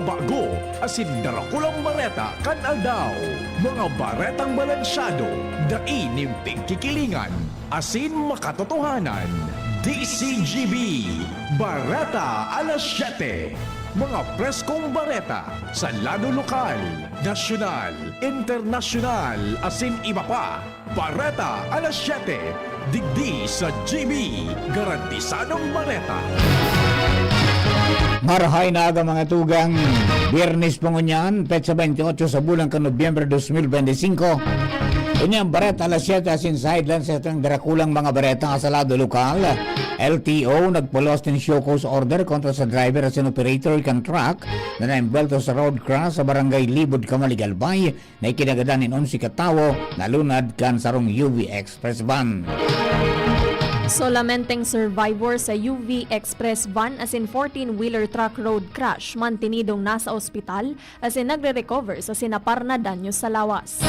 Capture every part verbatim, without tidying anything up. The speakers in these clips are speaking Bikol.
Bago asin darakulang bareta kan aldaw. Mga baretang balansyado, dai nin pigkikilingan, asin makatotohanan. D C G B, Bareta Alas Siyete. Mga preskong bareta sa lado lokal, nasyonal, internasyonal, asin iba pa. Bareta Alas Siyete, digdi sa G B, garantisadong bareta. Marahay na aga, mga tugang. Biyernes po ngunyan, petsa twenty-eight sa bulan kan Nobyembre dos mil bente singko. Ini ang Bareta Alas Siyete asin sa headlines sa itong darakulang mga bareta sa lado lokal. L T O nagpaluwas nin show cause order kontra sa driver asin operator kan truck na naembwelto sa road crash sa Barangay Libod, Camalig, Albay, na ikinagadan nin onse ka tawo na lunad kan sarong U V Express van. Solamenteng survivor sa U V Express van asin fourteen-wheeler truck road crash mantinidong nasa ospital asin nagre-recover sa sinapar na danyo sa lawas.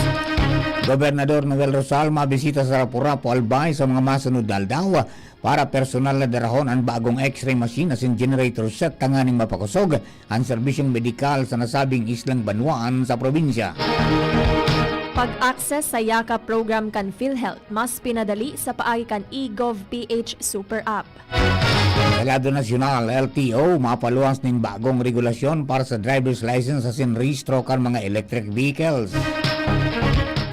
Gobernador Noel Rosal mabisita sa Rapu-Rapu, Albay sa mga masunod na aldaw para personal na darahon an bagong X-ray machine asin generator set tanganing mapakosog an serbisyong medikal sa nasabing islang banwaan sa probinsya. Pag-access sa Yakap program kan PhilHealth mas pinadali sa paagi kan eGov P H Super App. Sa lado nasyonal, L T O mapaluwas nin bagong regulasyon para sa driver's license asin rehistro kan mga electric vehicles.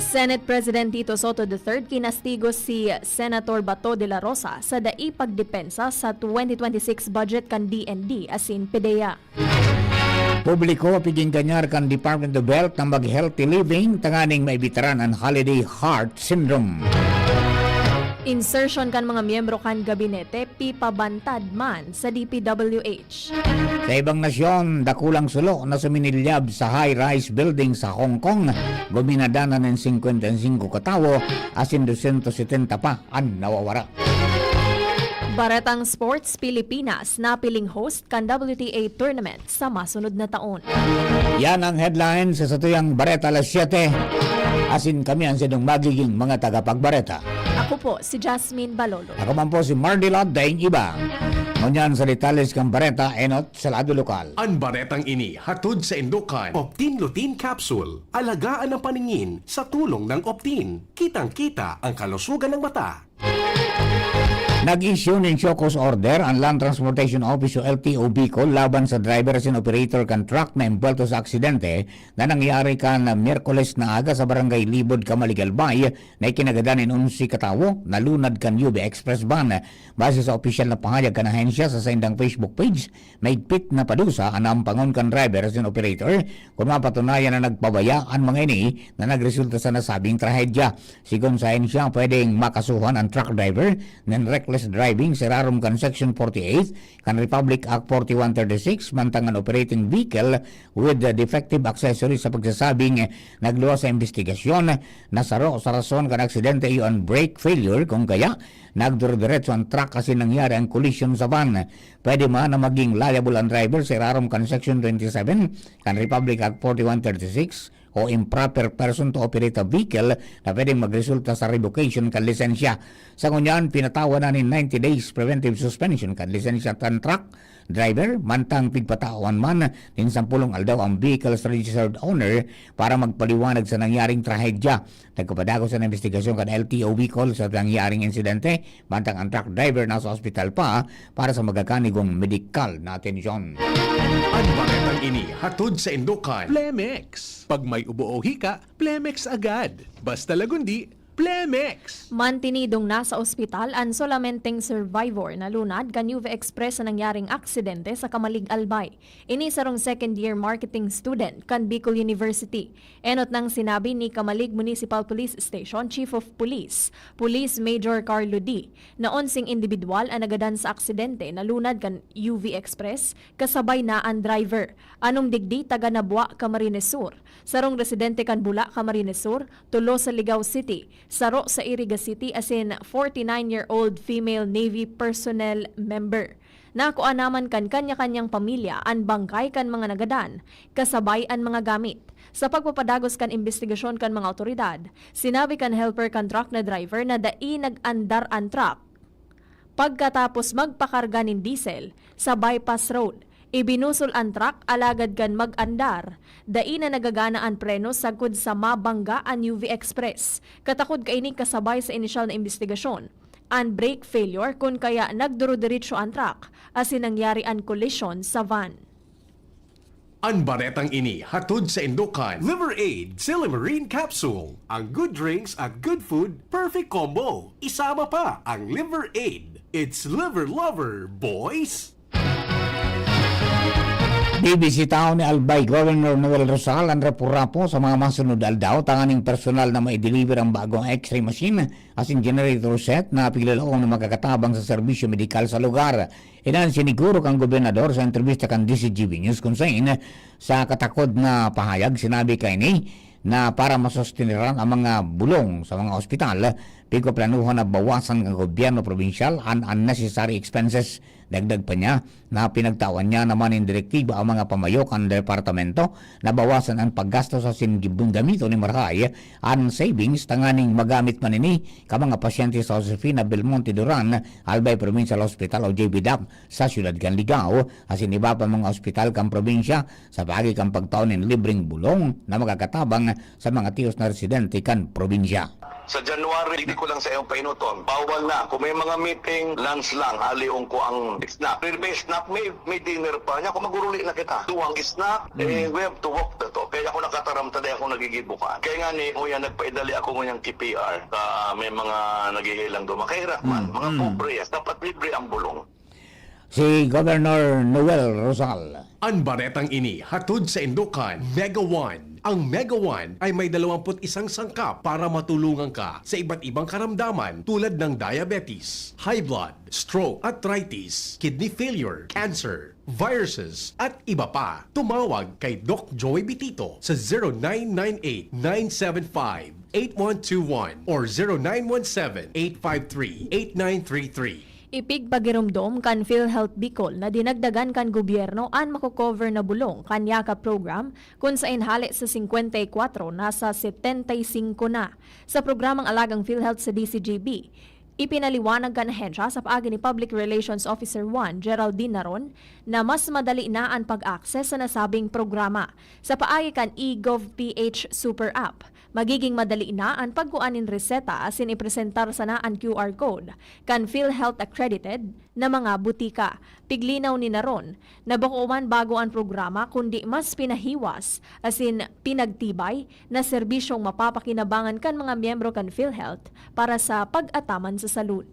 Senate President Tito Sotto the third kinastigo si Senator Bato de la Rosa sa dai pagdepensa sa twenty twenty-six budget kan D N D asin PDEA. Publiko piginganyar kan Department of Health na mag-healthy living tanganing maibitaran an holiday heart syndrome. Insertion kan mga miyembro kan gabinete pipabantad man sa D P W H. Sa ibang nasyon, dakulang sulo na suminilyab sa high-rise building sa Hong Kong, guminadanan nin singkwenta y singko ka tawo, asin dosyentos setenta pa an nawawara. Baretang Sports, Pilipinas napiling host kan W T A tournament sa masunod na taon. Yan ang headlines sa satuyang Bareta Alas Siyete. Asin kami ang sinong magiging mga tagapagbareta. Ako po si Jasmine Balolo. Ako man po si Mardy Lod, daing iba. Ngunyan sa detalles kan bareta, enot sa lado lokal. An baretang ini hatod saindo kan Optin Lutein Capsule. Alagaan ang paningin sa tulong ng Optin. Kitang-kita ang kalusugan ng mata. Nag-issue nin show cause order an Land Transportation Office o L T O Bicol laban sa driver asin operator kan truck na embwelto sa aksidente na nangyari kan Miyerkules na aga sa Barangay Libod, Camalig, Albay, na ikinagadan nin onse ka tawo na lunad kan U V Express van. Base sa opisyal na pahayag kan ahensya sa saindang Facebook page, maigpit na padusa an naampangon kan driver asin operator kun mapatunayan na nagpabaya an mga ini na nagresulta sa nasabing trahedya. Sigon sa ahensya, pwedeng makasuhan an truck driver nin reckless driving sa irarom kan Section forty-eight kan Republic Act forty-one thirty-six, mantang an operating vehicle with the defective accessories sa pagsasabing nagluwas sa imbestigasyon na saro sa rason kan aksidente iyo an brake failure, kung kaya nagdire-diretso an truck asin nangyari an collision sa van. Pwede man na maging liable an driver sa irarom kan Section twenty-seven kan Republic Act forty-one thirty-six o improper person to operate a vehicle na pwedeng magresulta sa revocation kan lisensya. Sa ngunyan, pinatawan na nin ninety days preventive suspension kan lisensya kan truck driver, mantang pigpatawan man nin sampolong aldaw ang vehicle's registered owner para magpaliwanag sa nangyaring trahedya. Nagpapadagos an imbestigasyon kan L T O Bicol sa nangyaring insidente, mantang ang truck driver nasa ospital pa para sa magakanigong medikal na atensyon. An baretang ini hatod saindo kan Plemex. Pag may ubo o hika, Plemex agad. Basta Lagundi, Plemex! Mantinidong nasa ospital an solamenteng survivor na lunad kan U V Express sa nangyaring aksidente sa Camalig, Albay. Ini sarong second year marketing student kan Bicol University. Enot nang sinabi ni Camalig Municipal Police Station Chief of Police, Police Major Carlo D, na onseng indibidwal an nagadan sa aksidente na lunad kan U V Express, kasabay na an driver. Anong digdi, taga Nabua, Camarines Sur. Sarong residente kan Bula, Camarines Sur, tulo sa Ligao City, saro sa Iriga City, asin forty-nine-year-old female Navy personnel member. Nakua naman kan kanya-kanyang pamilya an bangkay kan mga nagadan, kasabay an mga gamit. Sa pagpapadagos kan imbestigasyon kan mga awtoridad, sinabi kan helper kan truck na driver na dai nag-andar an truck pagkatapos magpakarga nin diesel sa bypass road. Ibinusol an truck alagad kan mag-andar, dai na nagagana an preno sagkod sa mabangga an U V Express. Katakod kaini kasabay sa inisyal na imbestigasyon. An brake failure kun kaya nagdurudiritso an truck asin nangyari an kolisyon sa van. An baretang ini hatod sa Indokan. Liver Aid, Silimarine Capsule. Ang good drinks at good food, perfect combo. Isama pa ang Liver Aid. It's Liver Lover, boys! Bibisitaon ni Albay Governor Noel Rosal an Rapu-Rapu sa mga masunod na aldaw tanganing personal na maideliver ang bagong X-ray machine asin generator set na piglalaom na makakatabang sa serbisyo medikal sa lugar. Iyan an siniguro kan gobernador sa entrebista kan D C G B News, kun sain sa katakod na pahayag sinabi kaini na para masosteneran ang mga bulong sa mga ospital, pigpaplanuhan na bawasan kan gobyerno probinsyal an unnecessary expenses. Dagdag pa niya na pinagtawan niya naman nin direktiba ang mga pamayo kan departamento na bawasan an paggastos asin gibon gamiton ni marahay an savings tanganing magamit man ini kan mga pasyente sa Josefina Belmonte Duran Albay Provincial Hospital o J B DAP sa siyudad kan Ligao, asin iba pa mga ospital kan probinsya sa paagi kan pagtao nin libreng bulong na makakatabang sa mga tiyos na residente kan probinsya. Sa January, hindi ko lang sa iyong painuton. Bawal na. Kung may mga meeting, lunch lang. Halion ko ang snack. Pero may snack, may, may dinner pa. Niya, kung maguruli na kita. Duwang snack, eh, we have to walk na to. Kaya ako nakataramta, dahil ako nagigibukan. Kaya nga ni, uya, nagpaidali ako ngunyan ki P R. Sa may mga naghihilang duman. Kahirap man. Mga pobre yan. Dapat libre ang bulong. Si Governor Noel Rosal. An baretang ini hatod sa Indokan, Mega One. Ang Mega One ay may dalawampu't isang sangkap para matulungan ka sa iba't ibang karamdaman tulad ng diabetes, high blood, stroke, arthritis, kidney failure, cancer, viruses, at iba pa. Tumawag kay Doc Joy Bitito sa zero nine nine eight, nine seven five, eight one two one or zero nine one seven, eight five three, eight nine three three. Ipigpagiromdom kan PhilHealth Bicol na dinagdagan kan gobyerno an mako-cover na bulong kan Yakap Program, kun saen hale sa singkwenta y kwatro, nasa setenta y singko na. Sa programang Alagang PhilHealth sa D C G B, ipinaliwanag kan ahensya sa paagi ni Public Relations Officer one, Geraldine Naron, na mas madali na an pag-access sa nasabing programa sa paagi kan eGov P H Super App. Magiging madali na an pagkua nin reseta asin ipresentar sana an Q R code kan PhilHealth accredited na mga butika. Piglinaw ni Naron na bako man bago an programa kundi mas pinahiwas asin pinagtibay na serbisyong mapapakinabangan kan mga miyembro kan PhilHealth para sa pag-ataman sa salud.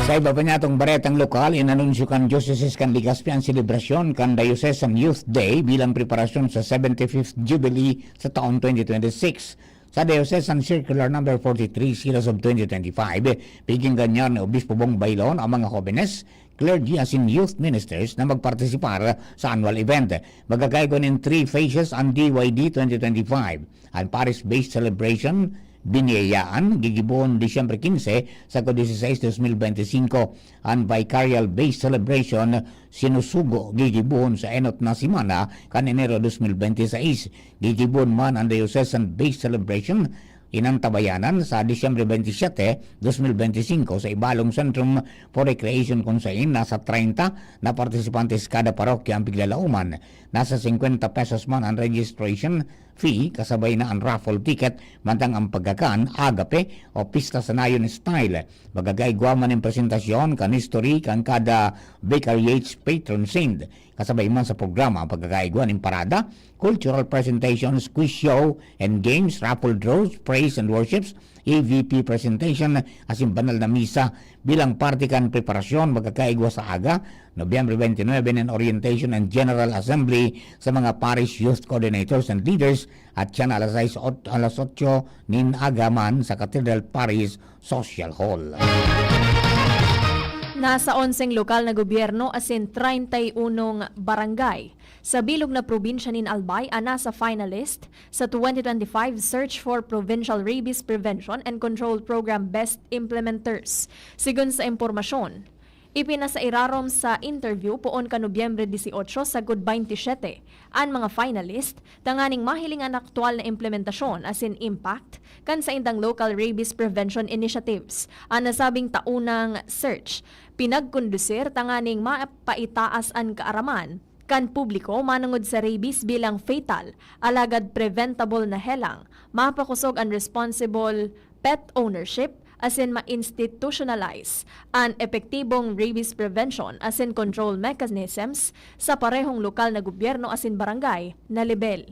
Sa iba pa niyatong baretang lokal, inanunsyo kan Diocese kan Legazpi an selebrasyon kan Diocesan Youth Day bilang preparasyon sa seventy-fifth Jubilee sa taong twenty twenty-six. Sa Diocesan Circular Number forty-three, Series of twenty twenty-five, piginggan niya ni Obispo Bong Bailon ang mga hobenes, clergy asin youth ministers na magpartisipar sa annual event. Magkakaigwa nin three phases an D Y D twenty twenty-five. An parish-based celebration, biniyayaan, gigibohon Disyembre quince, sagkod dieciséis, dos mil veinticinco. An vicarial-based celebration, sinusugo, gigibohon sa enot na semana kan Enero dos mil veintiseis. Gigibohon man an diocesan-based celebration, inantabayanan sa Disyembre veintisiete, dos mil veinticinco sa Ibalong Centrum for Recreation, kun sain nasa treinta na partisipantes kada parokya an piglalaoman. Nasa singkwenta pesos man an registration fee, kasabay na an raffle ticket, mantang ang pagkakan, agape o pista sa nayon style. Magkakaigwa man nin presentasyon kan history kan kada vicariate's patron saint. Kasabay man sa programa ang pagkakaigwa nin parada, cultural presentations, quiz show and games, raffle draws, praise and worships, E V P presentation, asin banal na misa. Bilang parte kan preparasyon, magkakaigwa sa aga, Nobyembre twenty-nine, nin Orientation and General Assembly sa mga Parish Youth Coordinators and Leaders, at siya na alas sais ot-, alas otso nin aga man sa Cathedral Parish Social Hall. Nasa onseng lokal na gobyerno asin treinta y unong barangay sa bilog na probinsya nin Albay an nasa finalist sa twenty twenty-five Search for Provincial Rabies Prevention and Control Program Best Implementers. Sigon sa impormasyon, ipinasairarom sa interview poon kan Nobyembre dieciocho sagkod veintisiete an mga finalist tanganing mahiling an aktual na implementasyon asin impact kan saindang local rabies prevention initiatives. An nasabing taunang search pinagkondusir tanganing mapaitaas an kaaraman kan publiko manongod sa rabies bilang fatal alagad preventable na helang, mapakosog an responsible pet ownership, asin ma-institutionalize an epektibong rabies prevention asin control mechanisms sa parehong lokal na gobyerno asin barangay na lebel.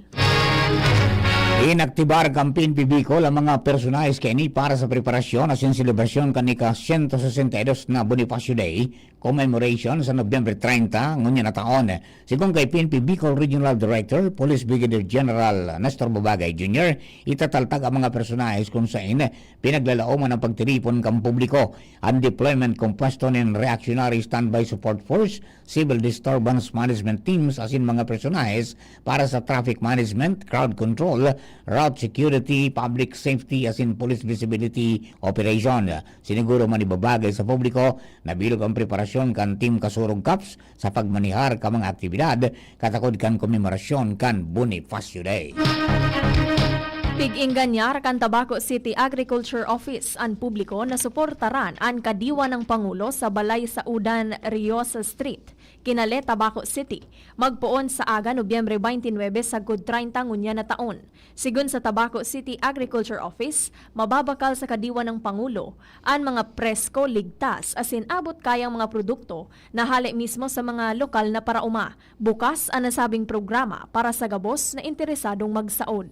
Inaktibar kan P N P Bicol ang mga personahes kaini para sa preparasyon asin selebrasyon kan ika-sento sesenta y dos na Bonifacio Day commemoration sa Nobyembre treinta ngunyan na taon. Sigon kay P N P Bicol Regional Director, Police Brigadier General Nestor Babagay Junior, itataltag ang mga personahes kun sain pinaglalaoman ang pagtiripon kan publiko. Ang deployment kan pwesto nin Reactionary Standby Support Force, Civil Disturbance Management Teams asin mga personahes para sa traffic management, crowd control, route security, public safety asin police visibility operation. Siniguro man ni Babagay sa publiko na bilog ang preparasyon kan Team Kasurog Cops sa pagmanihar kan mga aktibidad katakod kan komemorasyon kan Bonifacio Day. Pig-ingganyar kan Tabaco City Agriculture Office an publiko na suportaran an kadiwa ng Pangulo sa balay sa Udan Riosa Street, Kinale, Tabaco City, magpoon sa aga, Nobyembre twenty-nine sagkod treinta ngunyan na taon. Sigon sa Tabaco City Agriculture Office, mababakal sa kadiwa ng Pangulo an mga presko, ligtas, asin abot-kayang mga produkto na hale mismo sa mga lokal na paraoma. Bukas an nasabing programa para sa gabos na interesadong magsaod.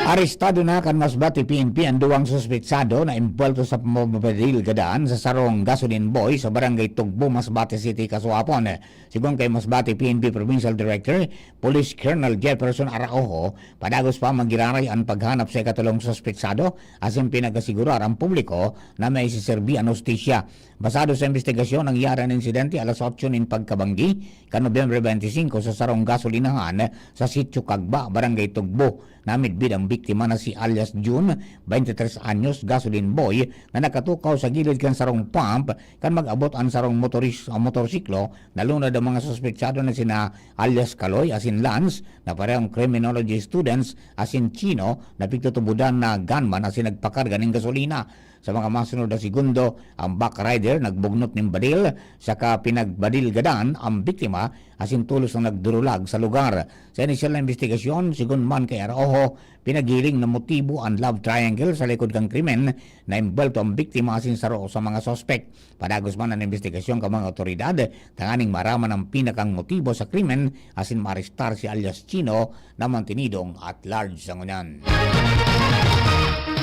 Arestado na kan Masbate P N P ang duwang suspetsado na embwelto sa pamabadil gadan sa sarong gasoline boy sa Barangay Tugbo, Masbate City, kasuhapon. Sigon kay Masbate P N P Provincial Director, Police Colonel Jefferson Araujo, padagos pa magiraray an paghanap sa ikatulong suspetsado asin pinag-asigurar ang publiko na maisiserbi an hustisya. Basado sa imbestigasyon, nangyari an insidente alas otso nin pagkabanggi kan Nobyembre twenty-five sa sarong gasolinahan sa Sitio Kagba, Barangay Tugbo. Namidbid ang biktima na si alias Jun, twenty-three anyos, gasoline boy, na nakatukaw sa gilid kan sarong pump kan mag-abot an sarong motoris-, motorsiklo. Nalunad ang mga suspetsado na sina alias Kaloy asin Lance, na parehong criminology students, asin Chino, na pigtutubodan na gunman asin nagpakarga nin gasolina. Sa mga masunod na segundo, ang back rider nagbugnot nin badil, saka pinagbadilgadan ang biktima asin tolos na nagdurulag sa lugar. Sa inisyal na imbestigasyon, sigon man kay Araujo, pinagiling na motibo an love triangle sa likod kan krimen na embwelto ang biktima asin saro sa mga suspek. Padagos man an imbestigasyon kan mga awtoridad tanganing maaraman ang pinakang motibo sa krimen asin maarestar si alias Chino na mantenidong at large sa ngunyan.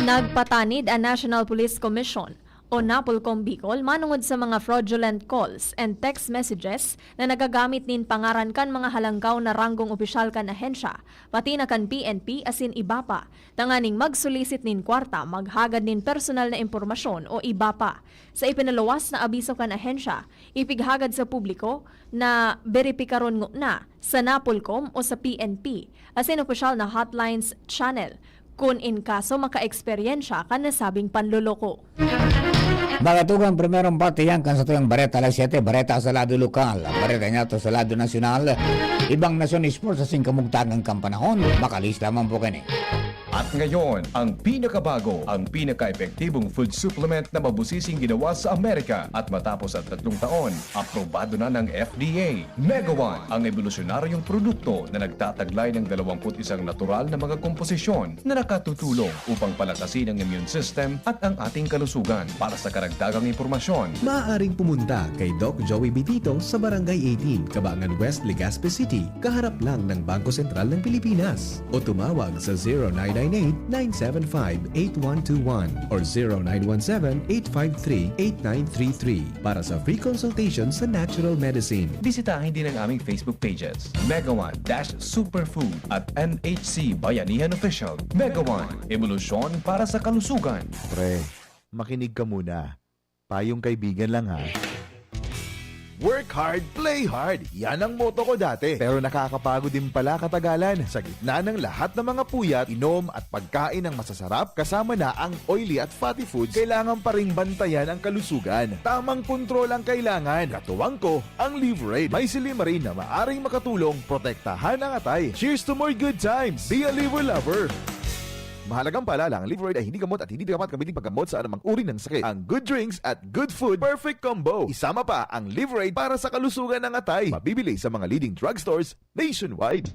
Nagpatanid an National Police Commission o NAPOLCOM Bicol manongod sa mga fraudulent calls and text messages na nagagamit nin pangaran kan mga halangkaw na ranggong opisyal kan ahensya, pati na kan P N P asin iba pa, tanganing mag-solicit nin kwarta, maghagad nin personal na impormasyon o iba pa. Sa ipinaluwas na abiso kan ahensya, ipighagad sa publiko na beripikaron ngona sa NAPOLCOM o sa P N P, asin opisyal na hotlines channel, kun in kaso makaeksperyensya kan nasabing panloloko. Mga tugang, primerong parte yan kan satuyang Bareta Alas Siyete, Bareta sa lado lokal. Ang Bareta niya to sa lado nasyonal. Ibang nasyon, sports sa singkamugtagang kan panahon. Makalis lamang po kini. At ngayon, ang pinakabago, ang pinaka-epektibong food supplement na mabusising ginawa sa Amerika. At matapos ang tatlong taon, aprobado na ng F D A. Mega One, ang ebolusyonaryong produkto na nagtataglay ng dalawampu't isang natural na mga komposisyon na nakatutulong upang palakasin ang immune system at ang ating kalusugan. Para sa karagdagang impormasyon, maaaring pumunta kay Doc Joey Bitito sa Barangay eighteen, Cabangan West, Legazpi City, kaharap lang ng Bangko Sentral ng Pilipinas. O tumawag sa zero nine nine eight, nine seven five, eight one two one or zero nine one seven, eight five three, eight nine three three para sa free consultation sa natural medicine. Bisitahin din ang aming Facebook pages, Mega One dash Superfood at N H C Bayanihan Official. Mega One, ebolusyon para sa kalusugan. Pre, makinig ka muna. Payong kaibigan lang, ha. Work hard, play hard. Yan ang motto ko dati. Pero nakakapagod din pala katagalan. Sa gitna ng lahat ng mga puyat, inom at pagkain ng masasarap, kasama na ang oily at fatty foods, kailangan pa ring bantayan ang kalusugan. Tamang kontrol ang kailangan. Katuwang ko, ang Liverade. May silymarin na maaring makatulong protektahan ang atay. Cheers to more good times! Be a Liver Lover! Mahalagang paalala, ang Liveride ay hindi gamot at hindi dapat gamitin paggamot sa anumang uri ng sakit. Ang good drinks at good food, perfect combo. Isama pa ang Liveride para sa kalusugan ng atay. Mabibili sa mga leading drugstores nationwide.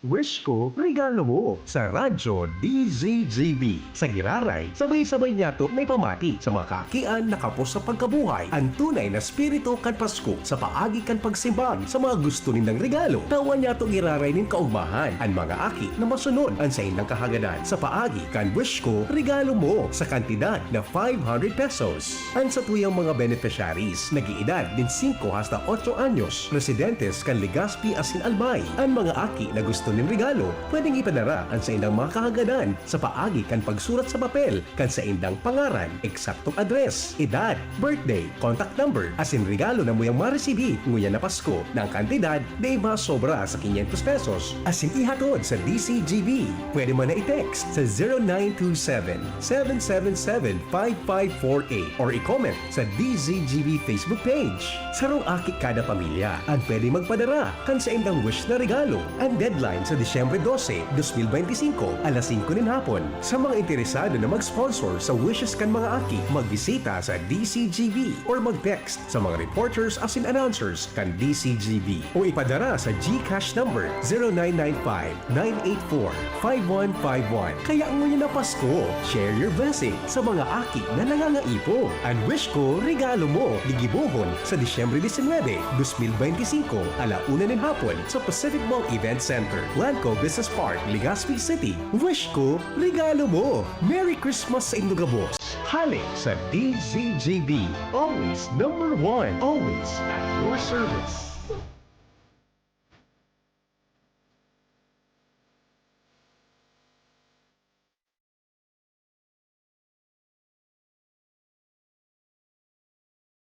Wish ko, regalo mo sa Radyo D Z G B. Sa giraray, sabay-sabay niyato may pamati sa mga kaakian na kapos sa pagkabuhay, an tunay na espiritu kan Pasko. Sa paagi kan pagsimbag sa mga gusto nindang regalo, tawan niyato giraray nin kaugmahan an mga aki na masunod an saindang kahagadan. Sa paagi kan Wish Ko, regalo mo sa kantidad na five hundred pesos. An satuyang mga beneficiaries, nag-iedad nin singko hasta otso anyos, residentes kan Legazpi asin Albay. An mga aki na gusto nin regalo, pwedeng ipadara an saindang mga kahagadan sa paagi kan pagsurat sa papel kan saindang pangaran, eksaktong address, edad, birthday, contact number, asin regalo na muyang maresibi ngunyan na Pasko na an kantidad dai masobra sa quinientos pesos asin ihatod sa D C G B. Pwede man na i-text sa zero nine two seven, seven seven seven, five five four eight or i-comment sa D Z G B Facebook page. Sarong aki kada pamilya an pwede magpadara kan saindang wish na regalo. An deadline sa Disyembre dose, dos mil bente singko, alas singko nin hapon. Sa mga interesado na mag-sponsor sa wishes kan mga aki, magbisita sa D C G B or mag-text sa mga reporters asin announcers kan D C G B o ipadara sa GCash number zero nine nine five, nine eight four, five one five one. Kaya ngunyan na Pasko, share your blessing sa mga aki na nangangaipo. An Wish Ko, regalo mo, gigibohon sa Disyembre disinwebe, dos mil bente singko, ala una nin hapon sa Pacific Mall Event Center, Lanco Business Park, Legazpi City. Wish Ko, regalo mo. Merry Christmas sa indo gabos. Hale sa D Z G B, always number one, always at your service.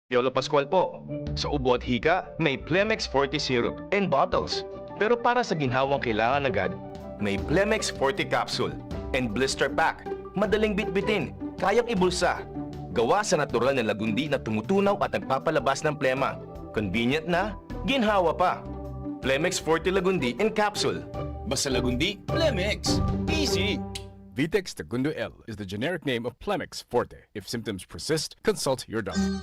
Yolo Pascual po. Sa ubo at hika, may Plemex Forte Syrup and bottles. Pero para sa ginhawang kailangan agad, may Plemex Forte Capsule and Blister Pack. Madaling bitbitin, kayang ibulsa. Gawa sa natural na lagundi na tumutunaw at nagpapalabas ng plema. Convenient na, ginhawa pa. Plemex Forte Lagundi in Capsule. Basta Lagundi, Plemex. Easy! Vitex Tagundo L is the generic name of Plemex Forte. If symptoms persist, consult your doctor.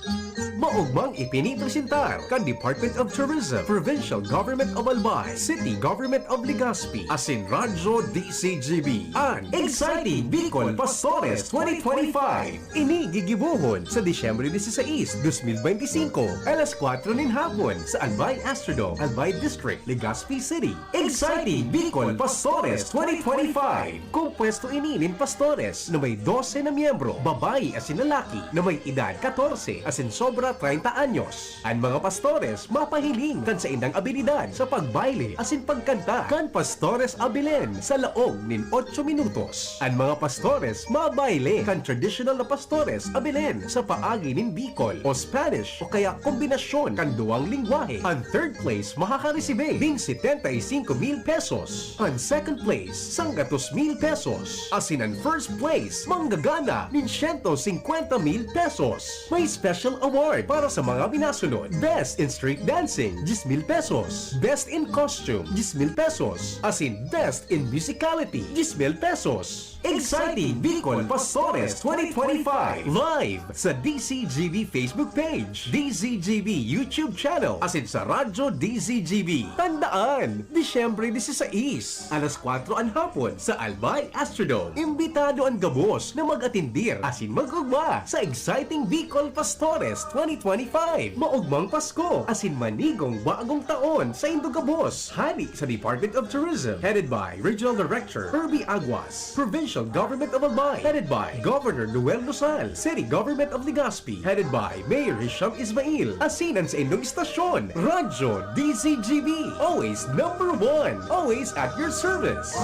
Maogmang ipinipresentar kan Department of Tourism, Provincial Government of Albay, City Government of Legazpi, asin Radyo D C G B, an Exciting Bicol Pastores twenty twenty-five. Ini gigibohon sa Disyembre dieciséis, dos mil bente singko, alas kwatro nin hapon sa Albay Astrodome, Albay District, Legazpi City. Exciting Bicol Pastores twenty twenty-five. Kompuesto ini nin pastores na may dose na miyembro, babayi asin lalaki na may edad katorse asin sobra treinta anyos. An mga pastores mapahiling kan saindang abilidad sa pagbayle asin pagkanta kan Pastores Abilen sa laog nin otso minutos. An mga pastores mabayle kan traditional na Pastores Abilen sa paagi nin Bicol o Spanish o kaya kombinasyon kan duwang lengwahe. An third place makakaresibe nin setenta y cinco mil pesos. An second place, sanggatos mil pesos. Asin an first place, manggagana nin siyento singkwenta mil pesos. May special award para sa mga minasunod. Best in street dancing, diyes mil pesos. Best in costume, diyes mil pesos. Asin Best in musicality, diyes mil pesos. Exciting Bicol Pastores twenty twenty-five, live sa D C G B Facebook page, D Z G B YouTube channel, asin sa Radyo D Z G B. Tandaan, Disyembre dieciséis, alas kwatro an hapon sa Albay Astrodome. Imbitado an gabos na mag-atendir asin mag-ugma sa Exciting Bicol Pastores twenty twenty-five. Maugmang Pasko asin manigong bagong taon sa indo gabos. Hali sa Department of Tourism, headed by Regional Director Herbie Aguas. Provincial Government of Albay, headed by Governor Noel Rosal. City Government of Legazpi, headed by Mayor Hisham Ismail. Asin an saindong istasyon, Radyo D Z G B. Always number one. Always at your service.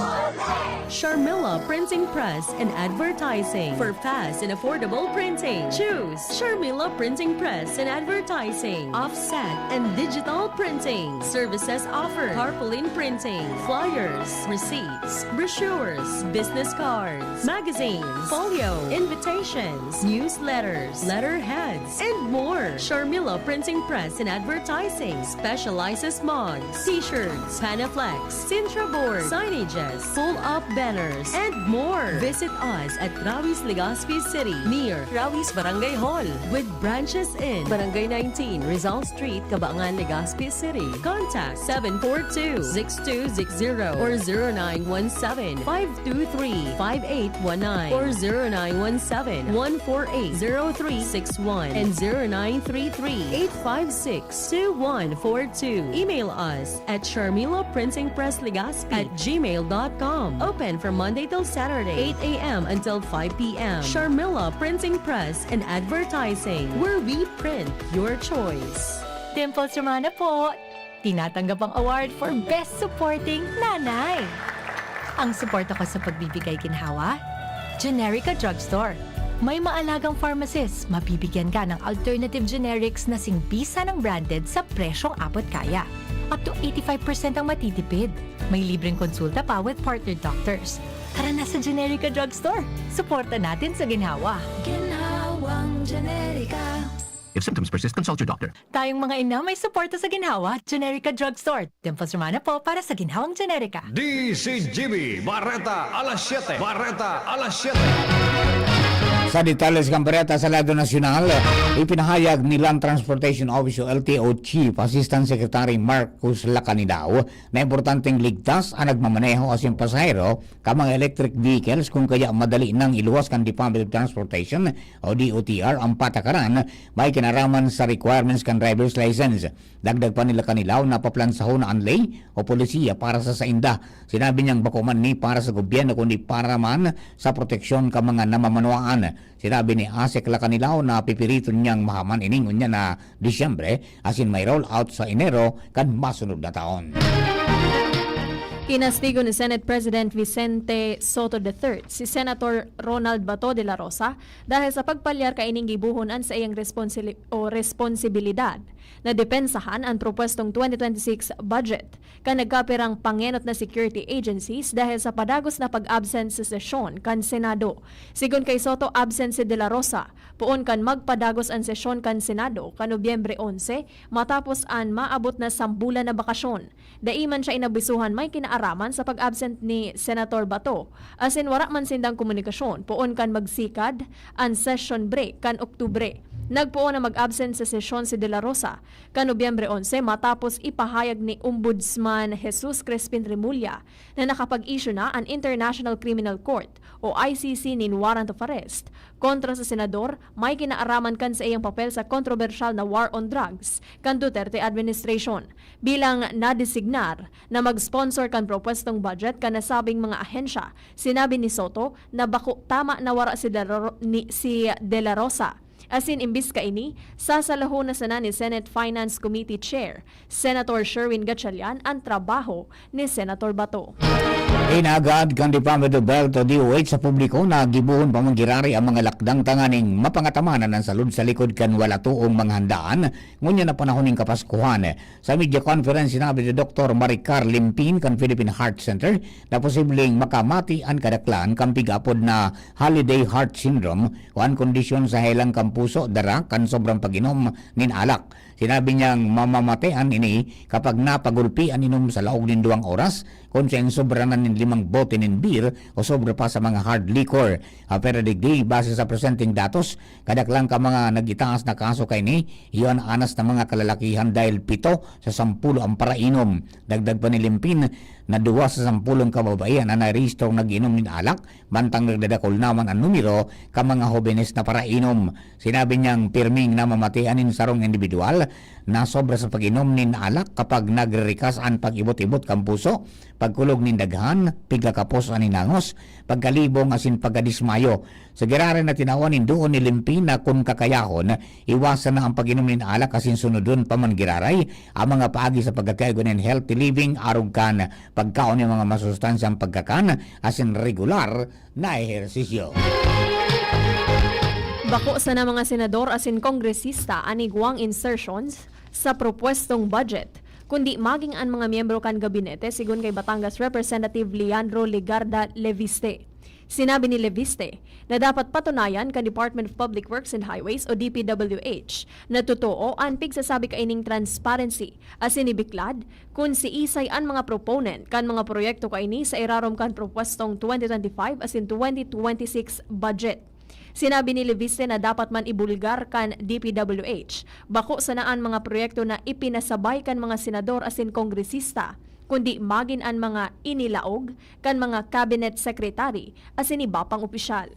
Sharmila Prince Printing Press and Advertising. For fast and affordable printing, choose Sharmila Printing Press and Advertising. Offset and digital printing services offered. Tarpaulin printing, flyers, receipts, brochures, business cards, magazines, folio, invitations, newsletters, letterheads, and more. Sharmila Printing Press and Advertising specializes mugs, t-shirts, Panaflex, Sintra board, signages, pull-up banners, and more. Visit us at Rawi's, Legazpi City, near Rawi's Barangay Hall, with branches in Barangay nineteen, Rizal Street, Cabangan, Legazpi City. Contact seven four two, six two six zero or zero nine one seven, five two three, five eight one nine or zero nine one seven, one four eight, zero three six one and zero nine three three, eight five six, two one four two. Email us at Sharmila Printing Press Legazpi at gmail dot com. Open from Monday till Saturday, eight a m until five p m. Sharmila Printing Press and Advertising, where we print your choice. Dimples Romana po! Tinatanggap ang award for Best Supporting Nanay. Ang suporta ko sa pagbibigay ginhawa, Generica Drugstore. May maalagang pharmacist, mabibigyan ka ng alternative generics na singbisa ng branded sa presyong abot kaya. Up to eighty-five percent ang matitipid. May libreng konsulta pa with partner doctors. Tara na sa Generica Drugstore. Suporta natin sa ginhawa. Ginhawang Generica. If symptoms persist, consult your doctor. Tayong mga ina may suporta sa ginhawa. Generica Drugstore. Dimples Romana po para sa Ginhawang Generica. D C G B, Bareta alas siyete. Bareta alas siyete. Sa detalye sa kambareta sa lado nasyonal, ipinahayag ni Land Transportation Office o L T O Chief Assistant Secretary Marcos Lacanilao na importanteng ligtas ang nagmamaneho asin pasahero kan mga electric vehicles, kun kaya madali nang iluwas kan Department of Transportation o D O T R ang patakaran may kinaraman sa requirements kan driver's license. Dagdag pa ni Lacanilao na paplansahon na an ley o polisiya para sa sainda. Sinabi niyang bako man ni para sa gobyerno kundi para man sa proteksyon kan mga namamanwaan. Sinabi ni Asek Lacanilao na pipiriton niyang mahaman ini ngunyan na Disyembre asin may roll out sa Enero kan masunod na taon. Kinastigo ni Senate President Vicente Soto the third si Senator Ronald Bato de la Rosa dahil sa pagpalyar kaining gibohon an saiyang responsili-, o responsibilidad na depensahan an propwestong twenty twenty-six budget kan nagkapirang pangenot na security agencies dahil sa padagos na pag-absent sa sesyon kan Senado. Sigon kay Soto, absent si De La Rosa poon kan magpadagos an sesyon kan Senado kan Nobyembre onse matapos an maabot na sambulan na bakasyon. Dai man siya inabisuhan may kinaaraman sa pag-absent ni Senator Bato, asin wara man sindang komunikasyon poon kan magsikad an session break kan Oktubre. Nagpoon na mag-absent sa sesyon si De La Rosa kan Nobyembre onse matapos ipahayag ni Ombudsman Jesus Crispin Remulla na nakapag-issue na an International Criminal Court o I C C nin warrant of arrest kontra sa senador may kinaaraman kan saiyang papel sa kontrobersyal na war on drugs kan Duterte administration. Bilang nadesignar na mag-sponsor kan propwestong budget kan nasabing mga ahensya, sinabi ni Soto na bako tama na wara si De La Ro-, ni, si De La Rosa. Asin imbis kaini, sasalahon na sana ni Senate Finance Committee Chair Senator Sherwin Gatchalian an trabaho ni Senator Bato. Inagad kan Department of Health o D O H sa publiko na gibohon pa man giraray ang mga lakdang tanganing mapangatamanan an salud sa likod kan wala toong mga handaan ngunyan na panahon nin Kapaskuhan. Sa media conference, sinabi ni Doktor Maricar Limpin kan Philippine Heart Center na posibleng makamati an kadaklan kan pig-apod na holiday heart syndrome o an kondisyon sa helang kan puso dara kan sobrang pag-inom nin alak. Sinabi niyang mamamatean ini kapag napagulpi an inom sa laog nin duwang oras, kun saen sobra na nin limang bote nin beer o sobra pa sa mga hard liquor. Ah, pero digdi, base sa presenteng datos, kadaklan kan mga nag-itaas na kaso kaini, iyo an anas na mga kalalakihan dahil pito sa sampulo ang parainom. Dagdag pa ni Limpin na duwa sa sampulong kababaihan an narehistrong nag-inom nin alak, mantang nagdadakul naman an numero kan mga hobenes na parainom. Sinabi niyang pirming namamatean nin sarong indibidwal na sobra sa pag-inom nin alak kapag nagririkas an pag-ibot-ibot kan puso, pagkulog nin daghan, pigkakapos an hinangos, pagkalibong asin pagkadismayo. Sa giraray na tinawan nin duon ni Limpi na kun kakayahon, iwasan na ang pag-inom nin alak asin sunodon pa man giraray ang mga paagi sa pagkakaigwa nin healthy living, arog kan pagkaon nin mga masustansyang pagkakan asin regular na ehersisyo. Bako sana mga senador asin kongresista an igwang insertions sa propwestong budget, kundi maging an mga miyembro kan gabinete, sigon kay Batangas Representative Leandro Legarda Leviste. Sinabi ni Leviste na dapat patunayan kan Department of Public Works and Highways o D P W H na totoo an pigsasabi kaining transparency, asin ibiklad kun siisay an mga proponent kan mga proyekto kaini sa irarom kan propwestong twenty twenty-five asin twenty twenty-six budget. Sinabi ni Leviste na dapat man ibulgar kan D P W H, bako sana an mga proyekto na ipinasabay kan mga senador asin kongresista, kundi magin an mga inilaog kan mga cabinet secretary asin iba pang opisyal.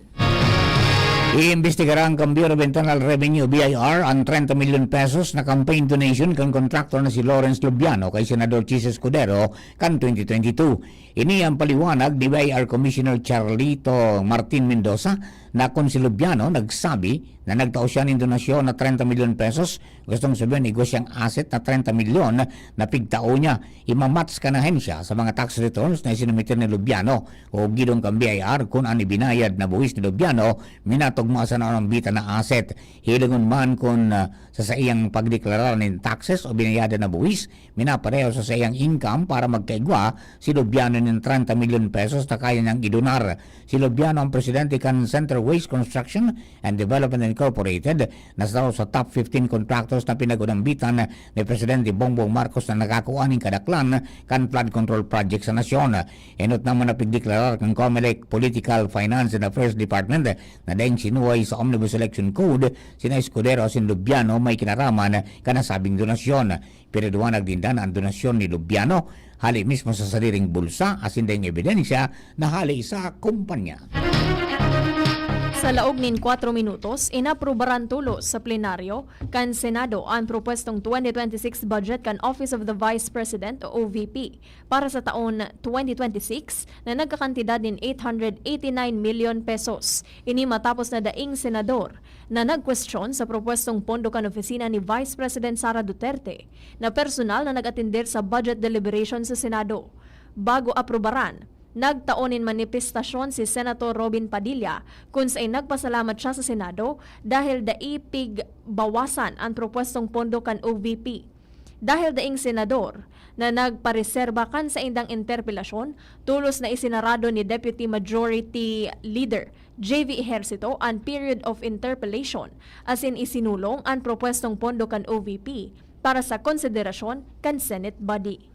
Iimbestigaran kan Bureau of Internal Revenue, B I R, an trenta milyon pesos na campaign donation kan kontraktor na si Lawrence Lubiano kay Senador Chiz Escudero kan twenty twenty-two. Ini ang paliwanag ni B I R Commissioner Charlito Martin Mendoza na kun si Lubiano nagsabi na nagtao siya nin donasyon na trenta milyon pesos, gustong sabihin, igwa siyang asset na trenta milyon na pigtao niya. Imamatch kan ahensya sa mga tax returns na isinumiter ni Lubiano o gidong kan B I R kun an ibinayad na buwis ni Lubiano minatugma sa naunambitan na asset. Hilingon man kun, ah, sa saiyang pagdeklarar nin taxes o binayadan na buwis, minapareho sa saiyang income para magkaigwa si Lubiano nin trenta milyon pesos na kaya niyang idonar. Si Lubiano ang presidente kan Center Waste Construction and Development Incorporated, na sa, sa top fifteen contractors na pinag-unambitan ni Presidente Bongbong Marcos na nakakua nin kadaklan kan flood control project sa nasyon. Enot naman na pigdeklarar kan Comelec Political, Finance and Affairs Department na daing sinuway sa Omnibus Election Code sina Escudero asin Lubiano may kinaraman kan nasabing donasyon. Pinaliwanag ninda na an donasyon ni Lubiano hale mismo sa sadiring bulsa asin daing ebidensya na hale sa kumpanya. Sa laog nin kwatro minutos, inaprubaran tolos sa plenaryo kan Senado an propwestong twenty twenty-six budget kan Office of the Vice President o O V P para sa taon twenty twenty-six na nagkakantidad nin eight hundred eighty-nine milyon pesos. Ini matapos na daing senador na nagkwestiyon sa propwestong pondo kan opisina ni Vice President Sara Duterte na personal na nag-atender sa budget deliberation sa Senado. Bago aprubaran, nagtao nin manifestasyon si Senator Robin Padilla, kun saen nagpasalamat siya sa Senado dahil dai pigbawasan an propwestong pondo kan O V P. Dahil daing senador na nagpareserba kan saindang interpelasyon, tolos na isinarado ni Deputy Majority Leader J V Ejercito an period of interpellation, asin isinulong an propwestong pondo kan O V P para sa konsiderasyon kan Senate body.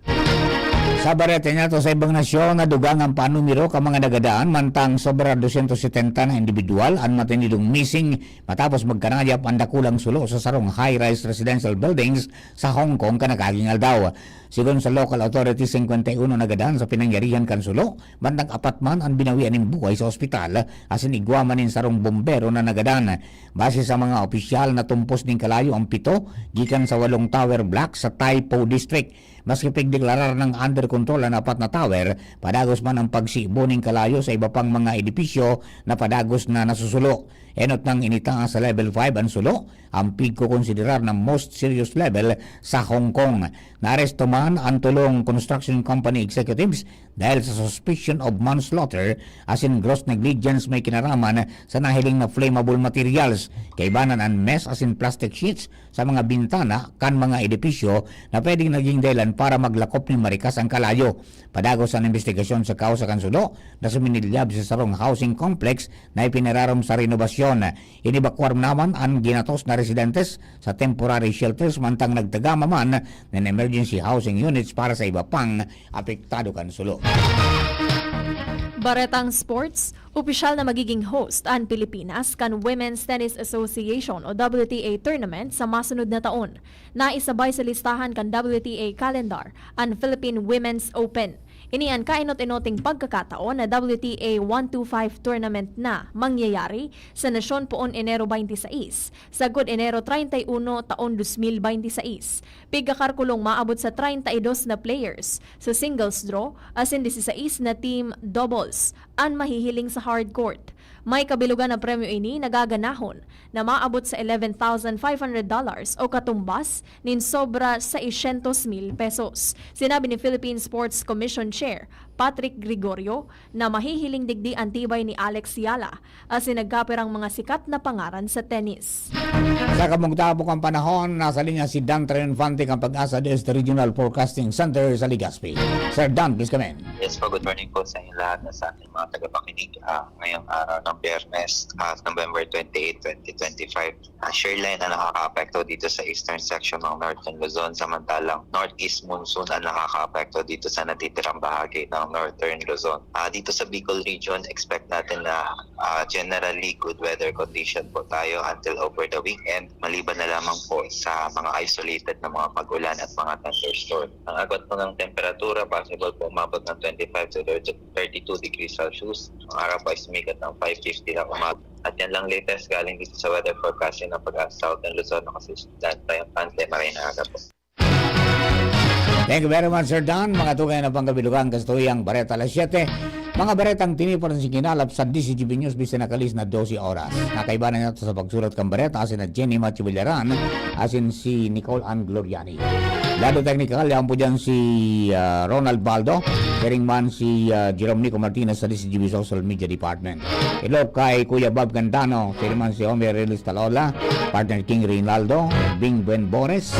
Sa bareta niyato sa ibang nasyon, nadugang ang panumero kan mga nagadan, mantang sobra dosyentos setenta na indibidwal an matinidong missing matapos magkanayap an dakulang sulo sa sarong high-rise residential buildings sa Hong Kong kan nakaaging aldaw. Sigon sa local authorities, singkwenta y uno nagadan sa pinangyarihan kan sulo, mantang apat man an binawian nin buhay sa ospital, asin igwa man nin sarong bombero na nagadan. Base sa mga opisyal, natumpos nin kalayo an pito gikan sa walong tower block sa Tai Po District. Maski pigdeklarar nang under control an apat na tower, padagos man ang pagsibo nin kalayo sa iba pang mga edipisyo na padagos na nasusulo. Enot nang initaas sa Level five an sulo, ang pigkokonsiderar na most serious level sa Hong Kong. Naaresto man ang tolong construction company executives dahil sa suspicion of manslaughter asin gross negligence may kinaraman sa nahiling na flammable materials, kaibanan an mess asin plastic sheets sa mga bintana kan mga edipisyo na pwedeng naging dahilan para maglakop nin marikas ang kalayo. Padagos an imbestigasyon sa kausa kan sulo na suminilyab sa sarong housing complex na ipinararom sa renobasyon. Inibakwar naman an ginatos na residentes sa temporary shelters, mantang nagtagama man nin emergency housing units para sa iba pang apektado kan sulo. Baretang sports, opisyal na magiging host an Pilipinas kan Women's Tennis Association o W T A tournament sa masunod na taon. Naisabay sa listahan kan W T A calendar an Philippine Women's Open. Ini an kainot-inoting pagkakataon na W T A one two five tournament na mangyayari sa nasyon poon Enero twenty-six, sagkod Enero treinta y uno, taon dos mil beinti seis. Pigkakarkulong maabot sa treinta y dos na players sa singles draw, asin dieciséis na team doubles an mahihiling sa hard court. May kabilugan na premyo ini na gaganahon na maabot sa eleven thousand five hundred dollars o katumbas nin sobra seiscientos mil pesos. Sinabi ni Philippine Sports Commission Chair Patrick Gregorio na mahihiling digdi an tibay ni Alex Yala, asin nagkapirang mga sikat na pangaran sa tennis. Sa kamugtapok ang panahon, nasa linya si Dan Triunfante kan PAGASA DOST Regional Forecasting Center sa Legazpi. Sir Dan, please come in. Yes po, good morning po sa inyo lahat na sa ating mga tagapakinig. Ah, ngayong araw ng Biyernes, ah, November twenty-eight, twenty twenty-five, ah, shear line ang nakakaapekto dito sa eastern section ng Northern Luzon, samantalang northeast monsoon ang nakakaapekto dito sa natitirang bahagi ng Northern Luzon. Ah, dito sa Bicol region, expect natin na, ah, generally good weather condition po tayo until over the weekend, maliban na lamang po sa mga isolated na mga pag-ulan at mga thunderstorm. Ang agwat po ng temperatura, possible po umabot ng twenty-five to thirty, thirty-two degrees Celsius. Ang araw po ay sumikat ng five fifty na umaga. At yan lang latest galing dito sa weather forecasting ng PAGASA Southern Luzon. Ako si Dan Triunfante, maray na aga po. Thank you very much, Sir Dan. Mga tugay na pangkabilugan, kastuyang Bareta alas siyete. Mga baretang tinipo nin singinalap sa D Z G B News, bisan nakalis na dose oras. Nakaiba na nato sa pagsurat kan bareta, asin na Jenny Matthew Villaran, asin si Nicole Ann Gloriani. Lado teknikal, yan po dyan si, ah, Ronald Baldo, siring man si, ah, Jerome Nico Martinez sa D Z G B Social Media Department. Hello kay Kuya Bob Candano, siring man si Omer Relis Talola, partner King Reynaldo, Bing Buen Bores,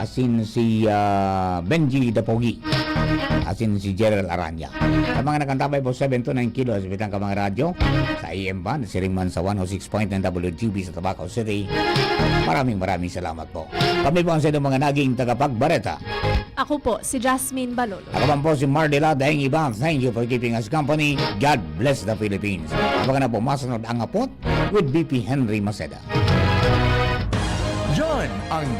asin si, ah, Benji Dapogi, asin si Gerald Aranya. Sa mga nakantabay po, seven to nine kilos, bitang ka mga radyo, sa A M band, siring man sa one oh six point nine W G B sa Tabaco City. Maraming, maraming salamat po. Kami po ang sa inyong mga naging tagapagbareta. Ako po, si Jasmine Balolo. Ako man po si Mardela Daing Iba. Thank you for keeping us company. God bless the Philippines. Abangan na po masunod ang Apot with B P Henry Maceda. Yan ang